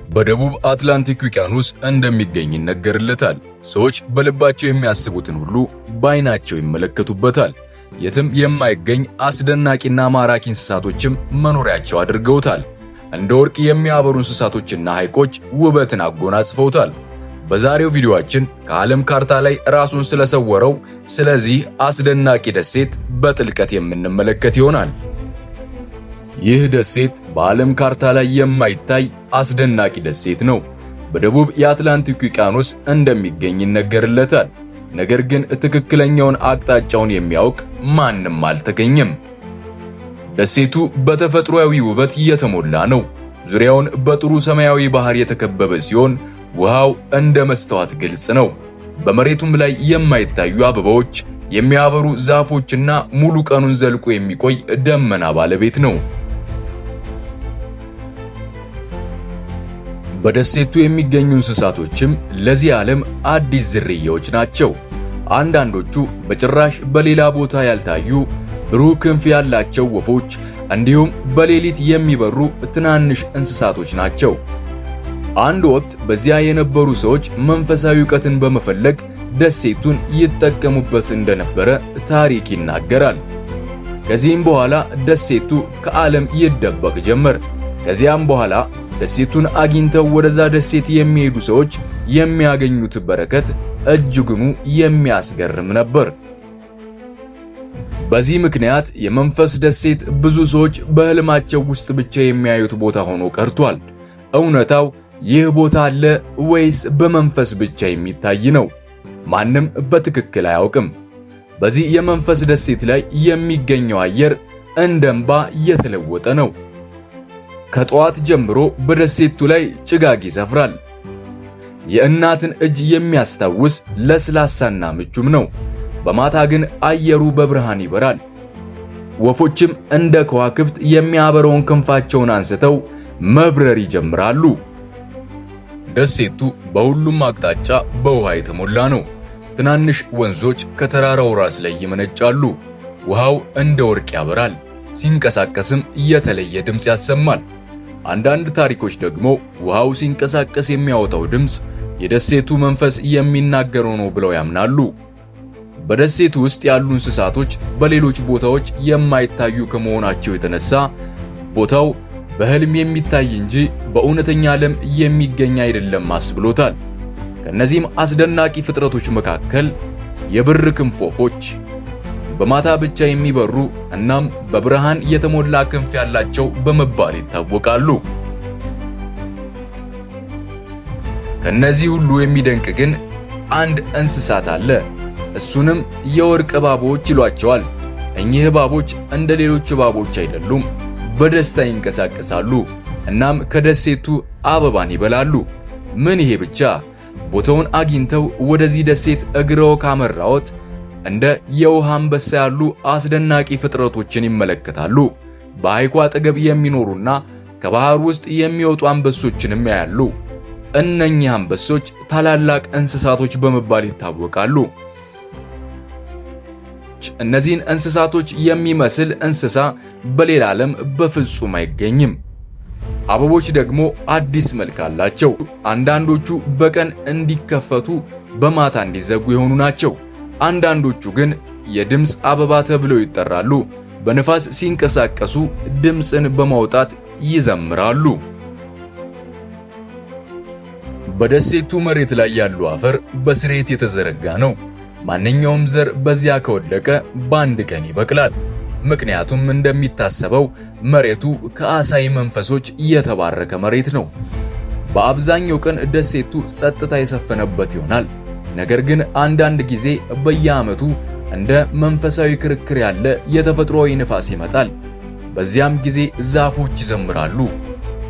በደቡብ አትላንቲክ ውቅያኖስ እንደሚገኝ ይነገርለታል። ሰዎች በልባቸው የሚያስቡትን ሁሉ በዓይናቸው ይመለከቱበታል። የትም የማይገኝ አስደናቂና ማራኪ እንስሳቶችም መኖሪያቸው አድርገውታል። እንደ ወርቅ የሚያበሩ እንስሳቶችና ሐይቆች ውበትን አጎናጽፈውታል። በዛሬው ቪዲዮአችን ከዓለም ካርታ ላይ ራሱን ስለሰወረው ስለዚህ አስደናቂ ደሴት በጥልቀት የምንመለከት ይሆናል። ይህ ደሴት በዓለም ካርታ ላይ የማይታይ አስደናቂ ደሴት ነው። በደቡብ የአትላንቲክ ውቅያኖስ እንደሚገኝ ይነገርለታል። ነገር ግን ትክክለኛውን አቅጣጫውን የሚያውቅ ማንም አልተገኘም። ደሴቱ በተፈጥሯዊ ውበት የተሞላ ነው። ዙሪያውን በጥሩ ሰማያዊ ባህር የተከበበ ሲሆን ውሃው እንደ መስታወት ግልጽ ነው። በመሬቱም ላይ የማይታዩ አበባዎች፣ የሚያበሩ ዛፎችና ሙሉ ቀኑን ዘልቆ የሚቆይ ደመና ባለቤት ነው። በደሴቱ የሚገኙ እንስሳቶችም ለዚህ ዓለም አዲስ ዝርያዎች ናቸው። አንዳንዶቹ በጭራሽ በሌላ ቦታ ያልታዩ ብሩህ ክንፍ ያላቸው ወፎች እንዲሁም በሌሊት የሚበሩ ትናንሽ እንስሳቶች ናቸው። አንድ ወቅት በዚያ የነበሩ ሰዎች መንፈሳዊ ዕውቀትን በመፈለግ ደሴቱን ይጠቀሙበት እንደነበረ ታሪክ ይናገራል። ከዚህም በኋላ ደሴቱ ከዓለም ይደበቅ ጀመር። ከዚያም በኋላ ደሴቱን አግኝተው ወደዛ ደሴት የሚሄዱ ሰዎች የሚያገኙት በረከት እጅጉኑ የሚያስገርም ነበር። በዚህ ምክንያት የመንፈስ ደሴት ብዙ ሰዎች በህልማቸው ውስጥ ብቻ የሚያዩት ቦታ ሆኖ ቀርቷል። እውነታው ይህ ቦታ አለ ወይስ በመንፈስ ብቻ የሚታይ ነው? ማንም በትክክል አያውቅም። በዚህ የመንፈስ ደሴት ላይ የሚገኘው አየር እንደ እንባ የተለወጠ ነው። ከጠዋት ጀምሮ በደሴቱ ላይ ጭጋግ ይሰፍራል። የእናትን እጅ የሚያስታውስ ለስላሳና ምቹም ነው። በማታ ግን አየሩ በብርሃን ይበራል። ወፎችም እንደ ከዋክብት የሚያበረውን ክንፋቸውን አንስተው መብረር ይጀምራሉ። ደሴቱ በሁሉም አቅጣጫ በውሃ የተሞላ ነው። ትናንሽ ወንዞች ከተራራው ራስ ላይ ይመነጫሉ። ውሃው እንደ ወርቅ ያበራል፣ ሲንቀሳቀስም የተለየ ድምፅ ያሰማል። አንዳንድ ታሪኮች ደግሞ ውሃው ሲንቀሳቀስ የሚያወጣው ድምፅ የደሴቱ መንፈስ የሚናገረው ነው ብለው ያምናሉ። በደሴቱ ውስጥ ያሉ እንስሳቶች በሌሎች ቦታዎች የማይታዩ ከመሆናቸው የተነሳ ቦታው በህልም የሚታይ እንጂ በእውነተኛ ዓለም የሚገኝ አይደለም አስብሎታል። ከእነዚህም አስደናቂ ፍጥረቶች መካከል የብር ክንፍ ወፎች፣ በማታ ብቻ የሚበሩ እናም በብርሃን የተሞላ ክንፍ ያላቸው በመባል ይታወቃሉ። ከነዚህ ሁሉ የሚደንቅ ግን አንድ እንስሳት አለ። እሱንም የወርቅ እባቦች ይሏቸዋል። እኚህ እባቦች እንደ ሌሎች እባቦች አይደሉም። በደስታ ይንቀሳቀሳሉ። እናም ከደሴቱ አበባን ይበላሉ። ምን ይሄ ብቻ! ቦታውን አግኝተው ወደዚህ ደሴት እግረው ካመራዎት እንደ የውሃ አንበሳ ያሉ አስደናቂ ፍጥረቶችን ይመለከታሉ። በሐይቁ አጠገብ የሚኖሩና ከባህር ውስጥ የሚወጡ አንበሶችንም ያያሉ። እነኚህ አንበሶች ታላላቅ እንስሳቶች በመባል ይታወቃሉ። እነዚህን እንስሳቶች የሚመስል እንስሳ በሌላ ዓለም በፍጹም አይገኝም። አበቦች ደግሞ አዲስ መልክ አላቸው። አንዳንዶቹ በቀን እንዲከፈቱ በማታ እንዲዘጉ የሆኑ ናቸው። አንዳንዶቹ ግን የድምፅ አበባ ተብለው ይጠራሉ። በንፋስ ሲንቀሳቀሱ ድምፅን በማውጣት ይዘምራሉ። በደሴቱ መሬት ላይ ያለው አፈር በስሬት የተዘረጋ ነው። ማንኛውም ዘር በዚያ ከወደቀ በአንድ ቀን ይበቅላል። ምክንያቱም እንደሚታሰበው መሬቱ ከአሳይ መንፈሶች የተባረከ መሬት ነው። በአብዛኛው ቀን ደሴቱ ጸጥታ የሰፈነበት ይሆናል። ነገር ግን አንዳንድ ጊዜ በየዓመቱ እንደ መንፈሳዊ ክርክር ያለ የተፈጥሮአዊ ንፋስ ይመጣል። በዚያም ጊዜ ዛፎች ይዘምራሉ፣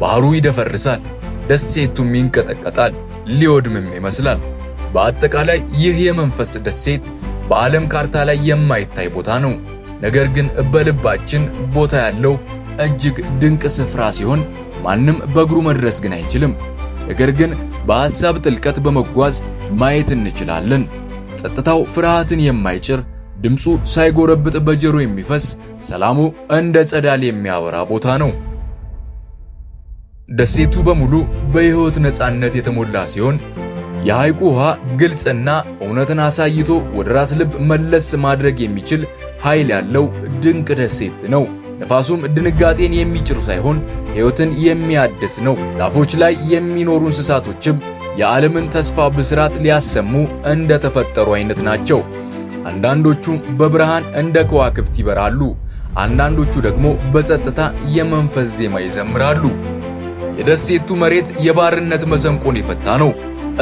ባህሩ ይደፈርሳል፣ ደሴቱም ይንቀጠቀጣል፣ ሊወድምም ይመስላል። በአጠቃላይ ይህ የመንፈስ ደሴት በዓለም ካርታ ላይ የማይታይ ቦታ ነው። ነገር ግን በልባችን ቦታ ያለው እጅግ ድንቅ ስፍራ ሲሆን ማንም በእግሩ መድረስ ግን አይችልም። ነገር ግን በሐሳብ ጥልቀት በመጓዝ ማየት እንችላለን። ጸጥታው ፍርሃትን የማይጭር ድምፁ ሳይጎረብጥ በጆሮ የሚፈስ ሰላሙ እንደ ጸዳል የሚያበራ ቦታ ነው። ደሴቱ በሙሉ በሕይወት ነፃነት የተሞላ ሲሆን የሐይቁ ውሃ ግልጽና እውነትን አሳይቶ ወደ ራስ ልብ መለስ ማድረግ የሚችል ኃይል ያለው ድንቅ ደሴት ነው። ነፋሱም ድንጋጤን የሚጭር ሳይሆን ሕይወትን የሚያድስ ነው። ዛፎች ላይ የሚኖሩ እንስሳቶችም የዓለምን ተስፋ ብስራት ሊያሰሙ እንደተፈጠሩ አይነት ናቸው። አንዳንዶቹ በብርሃን እንደ ከዋክብት ይበራሉ፣ አንዳንዶቹ ደግሞ በጸጥታ የመንፈስ ዜማ ይዘምራሉ። የደሴቱ መሬት የባርነት መሰንቆን የፈታ ነው።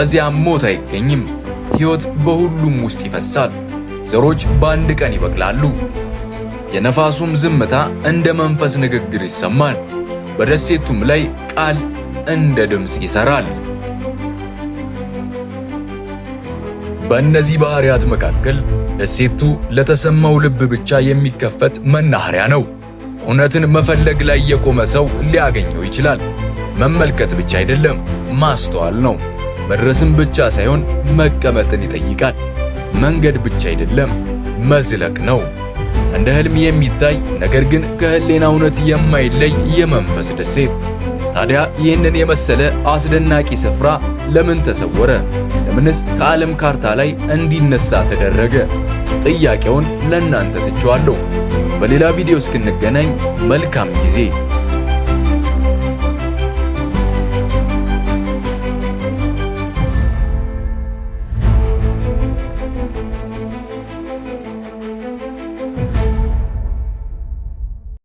እዚያም ሞት አይገኝም። ሕይወት በሁሉም ውስጥ ይፈሳል። ዘሮች በአንድ ቀን ይበቅላሉ። የነፋሱም ዝምታ እንደ መንፈስ ንግግር ይሰማል። በደሴቱም ላይ ቃል እንደ ድምፅ ይሰራል። በእነዚህ ባህሪያት መካከል ደሴቱ ለተሰማው ልብ ብቻ የሚከፈት መናኸሪያ ነው። እውነትን መፈለግ ላይ የቆመ ሰው ሊያገኘው ይችላል። መመልከት ብቻ አይደለም፣ ማስተዋል ነው። መድረስም ብቻ ሳይሆን መቀመጥን ይጠይቃል። መንገድ ብቻ አይደለም፣ መዝለቅ ነው። እንደ ህልም የሚታይ ነገር ግን ከህሊና እውነት የማይለይ የመንፈስ ደሴት። ታዲያ ይህንን የመሰለ አስደናቂ ስፍራ ለምን ተሰወረ? ለምንስ ከዓለም ካርታ ላይ እንዲነሳ ተደረገ? ጥያቄውን ለእናንተ ትቼዋለሁ። በሌላ ቪዲዮ እስክንገናኝ መልካም ጊዜ።